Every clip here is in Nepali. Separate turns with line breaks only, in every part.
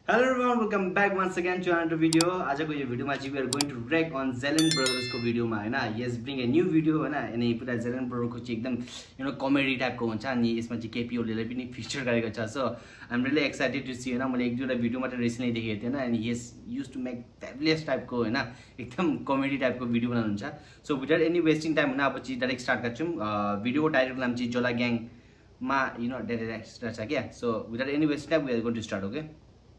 Hello everyone, welcome back once again to another video. आजको यो भिडियोमा चाहिँ we are going to react on Zelen Brothers को भिडियोमा हैन. Yes, bring a new video हैन. अनि पुरा Zelen Brothers को चाहिँ एकदम कमेडी टाइपको हुन्छ अनि यसमा चाहिँ केपी ओलीले पनि फिचर गरेको छ. So I'm really excited to see हैन. मैले एक दुईटा भिडियो मात्र रिसेन्टली देखेको थिएँ हैन. अनि yes used to make fabulous टाइपको हैन. एकदम कमेडी टाइपको भिडियो बनाउनुहुन्छ. So without any wasting time हैन, अब चाहिँ डाइरेक्ट स्टार्ट गर्छौं. भिडियोको टाइटलको नाम चाहिँ जोला ग्याङ मा डाइरेक्ट स्टार्ट छ क्या. So without any wasting time we are going to start, okay?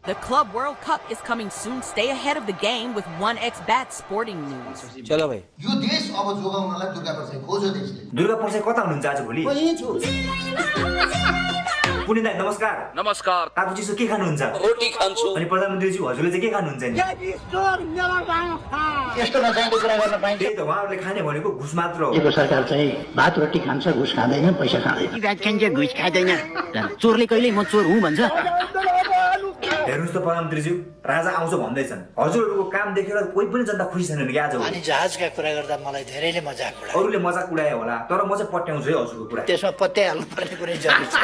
The Club World Cup is coming soon. Stay ahead of the game with 1xBet sporting news.
चलो भाई
यो देश अब जोगाउनलाई दुर्गा प्रसाद खोज्यो देशले.
दुर्गा प्रसाद कता हुनुहुन्छ आज भोलि?
म यही छु.
पुनित दाइ नमस्कार.
नमस्कार.
तापुजी सो के खानुहुन्छ?
रोटी खान्छु.
अनि प्रधानमन्त्रीजी हजुरले चाहिँ के खानुहुन्छ नि?
यस्तो नचाहिँदो कुरा गर्न पाइन्छ.
त्यही त उहाँहरुले खाने भनेको घुस मात्र हो.
यो सरकार चाहिँ भात रोटी खान्छ, घुस खाँदैन, पैसा खाँदैन.
व्याख्यान चाहिँ घुस खाँदैन. चोरले कहिले म चोर हुँ भन्छ.
हेर्नुस् त प्रधानमन्त्रीज्यू, राजा आउँछ भन्दैछन्. हजुरहरुको काम देखेर कोही पनि जनता खुसी छैनन् के आज?
अनि जहाजका कुरा गर्दा मलाई धेरैले मजाक उडाए.
अरूले मजाक उडाए होला, तर म चाहिँ पट्याउँछु है हजुरको कुरा.
त्यसमा पत्याइहाल्नु पर्ने कुरै जरुरी छ.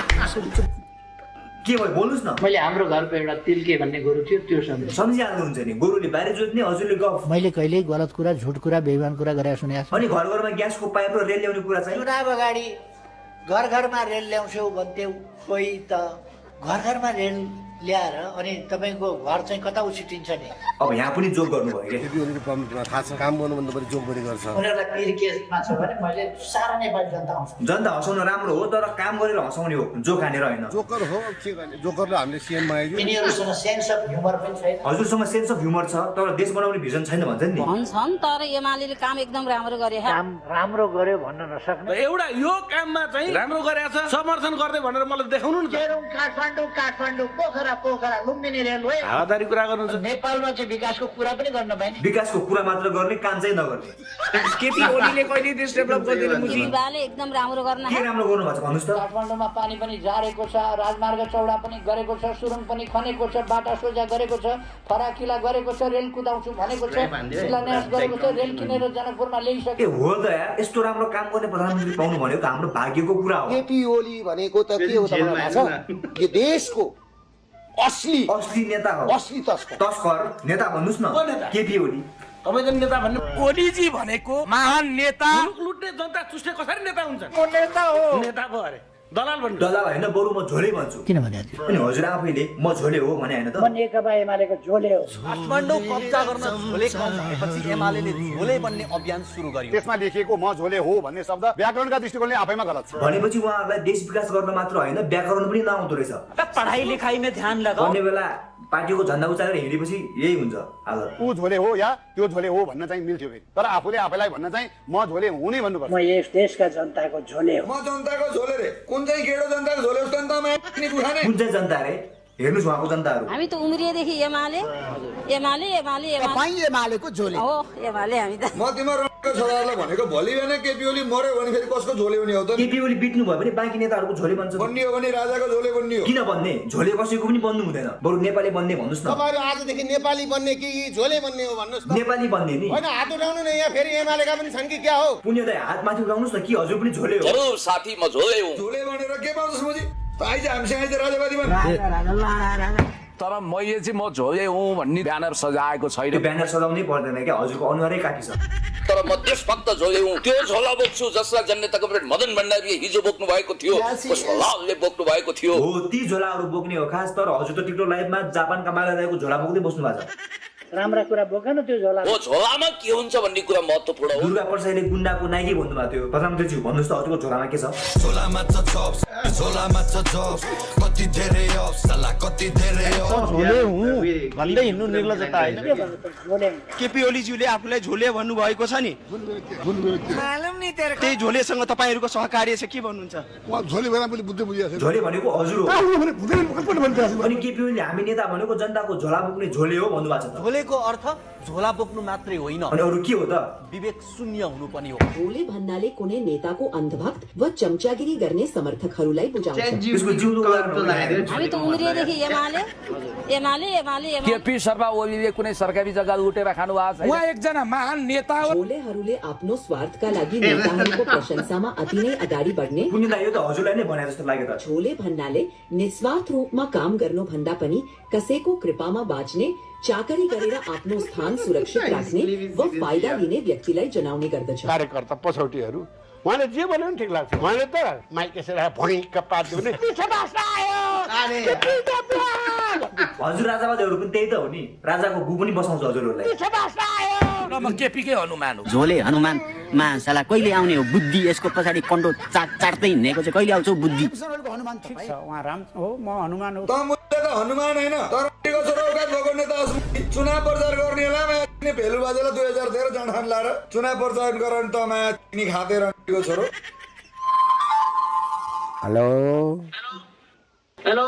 के भयो बोल्नुस् न.
मैले हाम्रो घरको एउटा तिल्के भन्ने गोरु थियो त्यो
सम्झिहाल्नुहुन्छ नि. गोरुले बाहिर जोत्ने, हजुरले गफ.
मैले कहिल्यै गलत कुरा, झुट कुरा, बेइमान कुरा गरेको सुनेको छु.
अनि घर घरमा ग्यासको पाइप र रेल ल्याउने कुरा चाहिँ
चुनाव अगाडि घर घरमा रेल ल्याउँछौ भन्थ्यौ. खोइ त घर घरमा रेल ल्याएर अनि तपाईको घर चाहिँ कता उछिटिन्छ नि.
अब यहाँ पनि जोक गर्नुभयो के?
केपीओलीको थाहा छ, काम गर्नुभन्दा बढी जोक पनि गर्छ.
उनीहरूलाई पीर केसमा छ भने मैले सारा नेपाली जनता आउँछ.
जनता हँसाउन राम्रो हो, तर काम गरेर हँसाउने हो, जोक हानेर होइन.
जोकर हो के गर्ने? जोकरले हामीले सीएम माग्यो.
यिनीहरूसँग सेन्स अफ ह्युमर पनि छैन.
हजुरसँग सेन्स अफ ह्युमर छ, तर देश बनाउने भिजन छैन भन्छन् नि.
भन्छन् तर एमालेले काम एकदम राम्रो गरे है.
काम राम्रो गर्यो भन्न नसक्ने.
एउटा यो काममा चाहिँ राम्रो गरेछ समर्थन गर्दै भनेर मलाई देखाउनु न त.
केरम काठमाडौँ पोखरा लुम्बिनी रेलवे
हावादारी कुरा गर्नुहुन्छ.
नेपालमा चाहिँ विकासको कुरा पनि गर्न पाइने.
विकासको कुरा मात्र गर्ने, काम चाहिँ नगर्ने.
केपी ओलीले कहिले देश डेभलप गर्दैन मुजी.
युवाले एकदम राम्रो गर्न
के राम्रो गर्नु भएको छ भन्नुस् त.
काठमाडौँमा पानी पनि झारेको छ, राजमार्ग चौडा पनि गरेको छ, सुरुङ पनि खनेको छ, बाटा सोझा गरेको छ, फराकिला गरेको छ, रेल कुदाउँछु भनेको छ, शिलान्यास गरेको छ, रेल किनेर जनकपुरमा ल्याइसके.
ए हो त यार, यस्तो राम्रो काम गर्ने प्रधानमन्त्री पाउनु भनेको हाम्रो भाग्यको कुरा हो.
केपी ओली भनेको त के हो तपाईँलाई थाहा छ? यो देशको असली
नेता हो.
असली
तस्कर नेता भन्नुस् न. केपी ओली
तपाईँ नेता भन्नु.
ओलीजी भनेको महान नेता.
मुलुक लुट्ने जनता चुस्ने कसरी नेता हुन्छ?
नेता हो.
नेता भयो अरे दलाल भन्नु.
दलाल होइन, बरु म झोले भन्छु.
किन भने
अनि हजुर आफैले म झोले हो भने हैन त.
म नेकपा एमालेको झोले हो.
काठमाडौँ कब्जा गर्न झोले भएपछि एमालेले झोले बन्ने अभियान सुरु गर्यो.
त्यसमा लेखिएको म झोले हो भन्ने शब्द व्याकरणका दृष्टिकोणले आफैमा गलत छ.
भनेपछि उहाँहरूलाई देश विकास गर्न मात्र होइन, व्याकरण पनि नआउँदो रहेछ.
पढाइ लेखाइमा ध्यान लगाऊ.
भन्ने बेला पार्टीको झन्डा उचालेर हिँडेपछि यही हुन्छ हालत.
ऊ झोले हो या त्यो झोले हो भन्न चाहिँ मिल्थ्यो फेरि, तर आफूले आफैलाई भन्न चाहिँ म झोले हुनै भन्नुपर्छ.
म यस देशका जनताको झोले हो.
म जनताको झोले रे. कुन चाहिँ गेडो जनताको झोले हो? जनतामा नि उठाने.
कुन चाहिँ जनता रे? हेर्नुस् उहाँको जनताहरू.
हामी त उम्रिएदेखि एमाले
एमालेको झोले
हो. एमाले हामी त
म तिम्रो छोराहरूलाई भनेको भोलि बिहान केपी ओली मर्यो भने फेरि कसको झोले हुने हो त?
केपी ओली बित्नु भयो भने बाँकी नेताहरूको झोले बन्छ.
बन्नियो भने राजाको झोले बन्नियो.
किन बन्ने? झोले कसैको पनि बन्नु हुँदैन, बरु नेपाली बन्ने भन्नुस् न.
तपाईहरु आजदेखि नेपाली बन्ने कि झोले बन्ने हो भन्नुस् त.
नेपाली बन्ने नि.
हैन, हात उठाउनु न. यहाँ फेरि एमालेका पनि छन् कि क्या हो?
पुण्यदाय हात माथि उठाउनुस् न कि हजुर पनि झोले हो.
जरुर साथी म झोले हुँ.
झोले भनेर के पाउँछस् मुजी? आइज हामीसँग आइज राजावादी बन.
तर मैले चाहिँ म झोले हुँ भन्ने ब्यानर सजाएको छैन.
त्यो ब्यानर सजाउनै पर्दैन क्या, हजुरको अनुहारै काटी छ.
तर म देशभक्त झोले हुँ. त्यो झोला बोक्छु जसलाई जननेता कमरेड मदन भण्डारीले हिजो बोक्नु भएको थियो, पुष्पलालले बोक्नु भएको थियो.
हो, ती झोलाहरू बोक्ने हो खास. तर हजुर त टिकटक लाइभमा जापानका मालादायको झोला बोक्दै बस्नु भएको छ.
राम्रा कुरा बोकेन त्यो झोला.
ओ झोलामा के हुन्छ भन्ने कुरा महत्त्वपूर्ण हो.
दुर्गा प्रसादले गुन्डाको नाइकी भन्नुभएको थियो. प्रधानमन्त्रीज्यू भन्नुहोस् त हजुरको झोलामा के छ?
झोलामा छ जब्स, झोलामा छ जब्स, कति धेरै अफ साला कति धेरै अफ.
झोले हुँ भन्दै हिँड्नु निर्लजता होइन. केपी ओलीज्यूले आफूलाई झोले भन्नु भएको छ नि. त्यही झोलेसँग तपाईहरुको सहकार्य छ के भन्नुहुन्छ?
झोले भनेर पनि बुझ्दै बुझिरहेको
झोले भनेको हजुर हो. अनि केपी ओलीले हामी नेता भनेको जनताको झोला बोक्ने झोले हो भन्नुभएको छ त.
झोलेको अर्थ झोला बोक्नु मात्रै होइन,
अनि अरु के हो त?
विवेक शून्य हुनु पनि हो.
झोले भन्नाले कुनै नेताको अन्धभक्त व चम्चागिरी गर्ने समर्थकहरूलाई बुझाउँछ.
त्यसको जिउँदो उदाहरण
हामी त उम्रिएदेखि एमाले
केपी शर्मा ओलीले कुनै सरकारी जग्गा लुटेर खानु भएको छैन।
उहाँ एकजना महान नेता हो।
झोलेहरूले आफ्नो स्वार्थका लागि नेताहरूको प्रशंसामा अति नै अगाडि बढ्ने
यो त हजुरलाई नै भने जस्तो लाग्यो त।
झोले भन्नाले निस्वार्थ रूपमा काम गर्नु भन्दा पनि कसैको कृपामा बाँच्ने, चाकरी गरेर आफ्नो स्थान सुरक्षित राख्ने व फाइदा लिने व्यक्तिलाई जनाउने गर्दछ।
कार्यकर्ता पछौटीहरू उहाँले जे भने पनि ठिक लाग्छ। उहाँले त माइक यसरी भुइँका पार्दिउने
हजुर राजावादीहरू पनि त्यही त हो नि, राजाको गु पनि बसाउँछ हजुरहरूलाई।
म केपीकै हनुमान हो।
झोले हनुमानमा साला कहिले आउने हो बुद्धि, यसको पछाडि कन्डो चाट्दै हिँडेको चाहिँ कहिले आउँछ बुद्धि।
हनुमान ठिक छ, उहाँ राम हो, म हनुमान हो।
त मुद्दा त हनुमान हैन, तर को छोरो औकात भएको नेता चुनाव प्रचार गर्नेलाई भेलु बाजेलाई 2013 जनठान लाएर चुनाव प्रचार गराउन त माया चिनी खाते रन्टीको छोरो।
हेलो
हेलो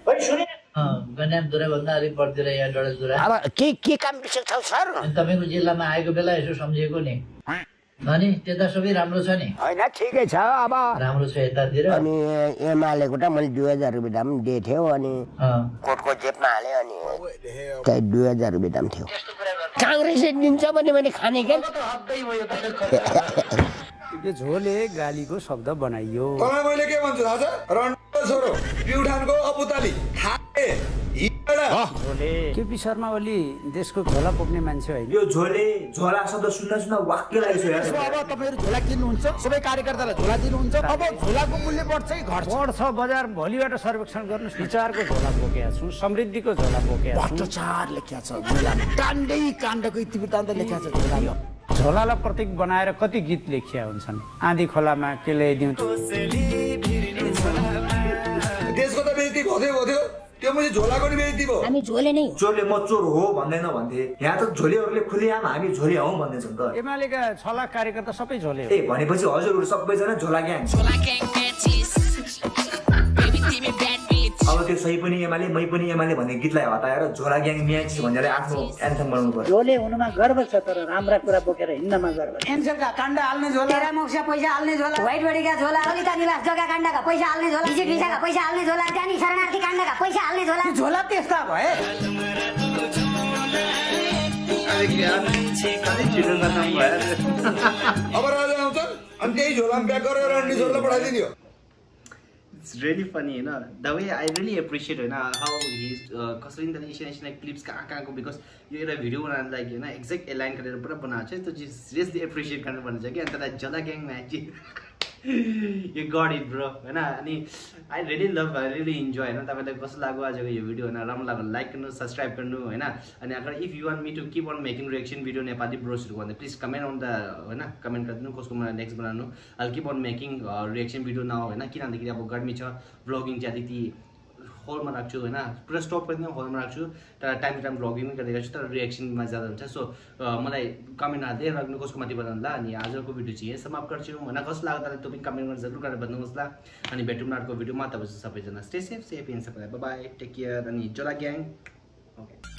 भाइ सुने गन्याम दुरा भन्दा अलि पर्तिर यहाँ डडेलधुरा।
अब के काम विषय छ सर?
तपाईको जिल्लामा आएको बेला यसो सम्झेको नि। अनि त्यता सबै राम्रो छ नि?
हैन ठिकै छ, अब
राम्रो छ यतातिर।
अनि एमालेको त मैले 2000 रुपैयाँ दाम दिए थियो, अनि कोटको जेबमा हाले, अनि त्यही 2000 रुपैयाँ दाम थियो। कांग्रेसले दिन्छ भने मैले खाने के? यो झोले गालीको शब्द बनाइयो।
तपाईँ मैले के भन्छु थाहा छ? रन्डीको छोरो, प्युठानको अपुताली, खाए हिँडा।
झोले केपी शर्मा ओली देशको झोला बोक्ने मान्छे होइन।
यो झोले झोला शब्द सुन्न वाक्य लाग्यो यार।
अब तपाईहरु झोला किन्नुहुन्छ, सबै कार्यकर्तालाई झोला दिनुहुन्छ। अब झोलाको मूल्य बढ्छ कि घट्छ? बढ्छ। बजार भोलिबाट सर्वेक्षण गर्नुस्। विचारको झोला बोकेका छु, समृद्धिको झोला बोकेका छु। भ्रष्टाचार लेख्या छ झोलामा, काण्डै काण्डको इतिवृत्तान्त लेख्या छ झोलामा। झोलालाई प्रतीक बनाएर कति गीत लेखिया हुन्छन्। आँधी खोलामा के ल्याइदिउँ,
देशको त बेइज्जती भयो, त्यो मैले झोलाको नि बेइज्जती भयो।
हामी झोले नै
चोरले म चोर हो भन्दैन भन्थे, यहाँ त झोलेहरूले खुलेआम हामी झोले हौ भन्दैछन् त।
एमालेका 6 लाख कार्यकर्ता सबै झोले हो।
भनेपछि हजुरहरू सबैजना झोला ग्याङ। अब त्यो सही पनि एमाले, मै पनि एमाले भन्ने गीतलाई हटाएर झोला ग्याङ म्याच भनेर आफ्नो एन्थम बनाउनु पर्यो।
झोले हुनुमा गर्व छ, तर राम्रा कुरा बोकेर हिँड्नमा गर्व छ।
क्यान्सरका काण्ड हाल्ने झोला, तेरा मोक्सा पैसा हाल्ने झोला, व्हाइट बडीका झोला, ललिता निवास जग्गा काण्डका पैसा हाल्ने झोला, विजिट भिसाका पैसा हाल्ने झोला, जानी शरणार्थी काण्डका पैसा हाल्ने झोला।
झोला त्यस्ता भए
अब राजा आउँछ अनि त्यही झोलामा प्याक गरेर रन्डी छोरोलाई पठाइदियो।
It's really funny, you know. The way I really appreciate, you know, how he's considering the national clips कहाँ because यो एउटा भिडियो बनाएर लाइक हैन एक्ज्याक्ट एलाइन गरेर पुरा बनाएको छ। त्यो चाहिँ सिरियसली एप्रिसिएट गर्न पर्ने छ कि। अनि त्यसलाई जला gang match you got it bro, हैन। अनि I really enjoy, हैन। तपाईलाई कस्तो लाग्यो आजको यो भिडियो, हैन? राम्रो लाग्यो लाइक गर्नु, सब्स्क्राइब गर्नु, हैन। अनि अगर if you want me to keep on making reaction video Nepali ब्रोसहरुको भन्दा प्लिज कमेन्ट अन द, हैन, कमेन्ट गरिदिनु कसको मलाई नेक्स्ट बनाउनु। I'll keep on making reaction video now, हैन। किनभने अब गर्मी छ, ब्लगिङ चाहिँ अलिकति होलमा राख्छु, हैन। पुरा स्टप गरिदिनु होलमा राख्छु, तर टाइम टु टाइम ब्लगिङ पनि गरिरहेको छु, तर रिएक्सनमा ज्यादा हुन्छ। सो मलाई कमेन्ट हाल्दै राख्नु कसको माथि बनाउनुला। अनि आजको भिडियो चाहिँ यही समाप्त गर्छु, हैन। कस्तो लाग्यो तपाईलाई त्यो पनि कमेन्ट गरेर जरुर गरेर भन्नुहोस् ल। अनि भेटौँ अर्को भिडियोमा। तपाईहरु सबैजना स्टे सेफ इन सबैलाई बाइ बाइ, टेक केयर। अनि जोला ग्याङ ओके।